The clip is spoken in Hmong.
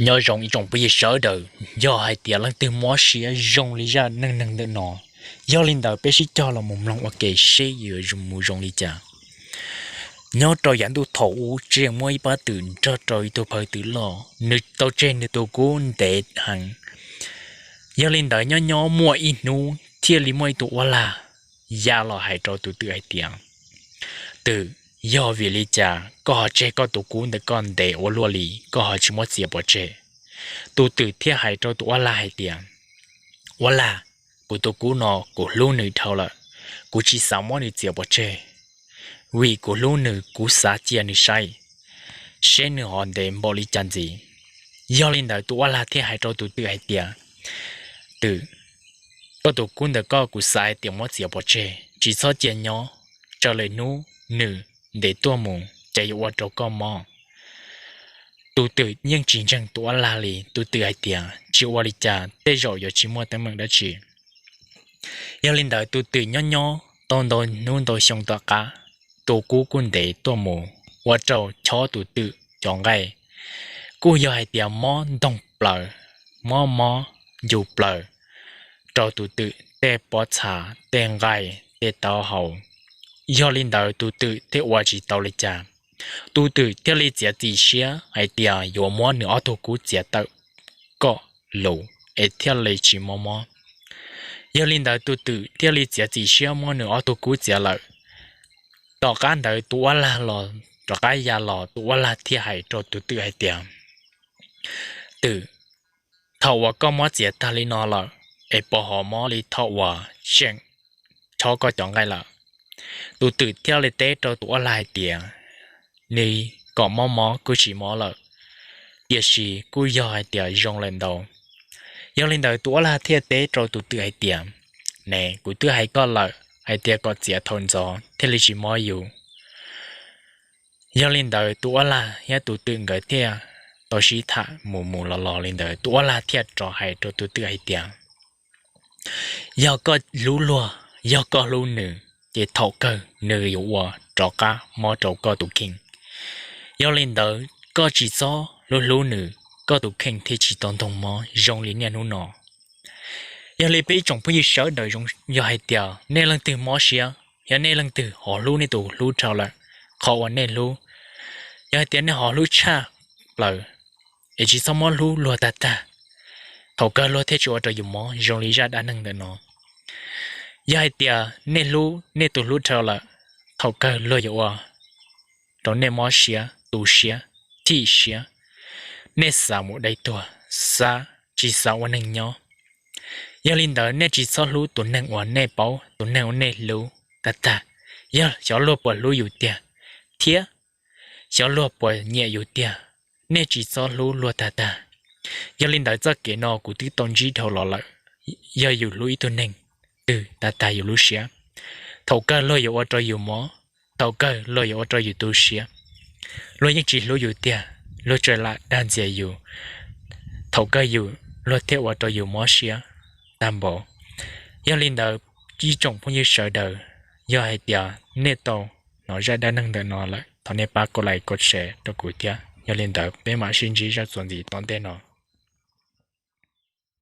Nyob zoo ib tsoom phooj ywg sawv daws, yog hais tias leej twg mob siab zoo li zaj neej neeg ntawm no, yog li ntawd peb sib cog los mus mloog ua ke seb yuav mus zoo li cas. Nyob rau yav ntuj thaum ub tseem muaj ib pab twm nrog rau ib tug phaw twm loj, nws tau tseg nws tus kub ntev heev. Yog li ntawd nyob nyob muaj ib hnub thiaj li muaj ib tug uab lag ya los hais rau tus twm hais tias, Twm, yog vim li cas koj ho tseg koj tus kub ntawm koj ntev ua luaj li, koj ho tsis muab txiav pov tseg? Tus twm thiaj hais rau tus uab lag hais tias, Uab lag, kuv tus kub no kuv hlub nws dhau lawm, kuv tsis xav muab nws txiav pov tseg, vim kuv hlub nws kuv xav cia nws saib seb nws ho ntev npaum li cas ntxiv. Yog li ntawd tus uab lag thiaj hais rau tus twm hais tias, Twm, koj tus kub ntawm koj kuv xav hais tias muab txiav pov tseg, tsis txhob cia nyob, tsawg lwm hnub nws ntev tuaj mus ces yuav ua rau koj mob. Tus twm yeej tsis ntseeg tus uab lag li, tus twm hais tias, Tsis ua li cas, tej zaum yuav tsis muaj teeb meem dab tsi. Yog li ntawd tus twm nyob nyob tau ntau hnub ntau xyoo tom qab, tus kub kuj ntev tuaj mus ua rau chob tus twm cov nqaij, kuj yog hais tias mob ntoog plaws, mob mob ncus plaws rau tus twm tej pob txha, tej nqaij, tej taub hau. Yog li ntawd tus twm thiaj ua tsis tau li cas, tus twm thiaj li txiav txim siab hais tias yuav muab nws ob tug kub txiav tawm kom luv es thiaj li tsis mob mob. Yog li ntawd tus twm thiaj li txiav txim siab muab nws ob tug kub txiav lawm. Tom qab ntawd tus uab lag los rov qab ya los, tus uab lag thiaj hais rau tus twm hais tias, Twm, thaum uas koj muab txiav tag li no lawm, es puas ho mob li thaum uas tseem chob koj cov nqaij lawm? Tus twm thiaj li teb rau tus uab lag hais tias, Nws kom mob mob kuj tsis mob lawm, tiam sis kuj yog hais tias zoo lawm ntau. Yog li ntawd tus uab lag thiaj teb rau tus twm hais tias, Ne, kuv twb hais koj lawm hais tias kom txiav thaum ntxov thiaj li tsis mob yus. Yog li ntawd tus uab lag thiab tus twm nkawd thiaj tau sib tham mus mus los los li ntawd, tus uab lag thiaj rov hais rau tus twm hais tias, Yog koj hlub luag, yog koj hlub nws, ces thaum kawg nws yuav ua rov qab mob rau koj tus kheej. Yog li ntawd koj tsis txhob hlub hlub nws, koj tus kheej thiaj tsis tau ntoog mob zoo li niaj hnub no. Yog li peb ib tsoom phooj ywg sawv daws, yog hais tias nej leej twg mob siab, yog nej leej twg ho hlub nej tus hlub dhau lawm, qhov uas nej hlub, yog hais tias nej ho hlub tshaj plaws, es tsis txhob muab hlub luag tag tag, thaum kawg luag thiaj tsis ua rau yus mob zoo li zaj dab neeg ntawm no. Yog hais tias nej hlub nej tus hlub dhau lawm, thaum kawg luag yuav ua rau nej mob siab, tu siab, thim siab, nej xav mus dai tuag, xav tsis xav ua neeg nyob. Yog li ntawd nej tsis txhob hlub tus neeg uas nej paub, tus neeg uas nej hlub tag tag. Yog xyov luag puas hlub yus tiag, thiab xyov luag puas nyiam yus tiag, nej tsis txhob hlub luag tag tag. Yog li ntawd txoj kev no kuv twb tau ntsib dhau los lawm. Yog yus hlub ib tug neeg twg tag tag yus lub siab, thaum kawg luag yuav ua rau yus mob, thaum kawg luag yuav ua rau yus tu siab. Luag yeej tsis hlub yus tiag, luag tsuas lam dag ntxias yus, thaum kawg yus, luag thiaj ua rau yus mob siab tag npaum. Yog li ntawd, ib tsoom phooj ywg sawv daws, yog hais tias nej tau hnov zaj dab neeg ntawm no lawm, thov nej pab kov like kov share rau kuv thiab. Yog li ntawd peb mam sib ntsib zaj txuas ntxiv tom ntej no.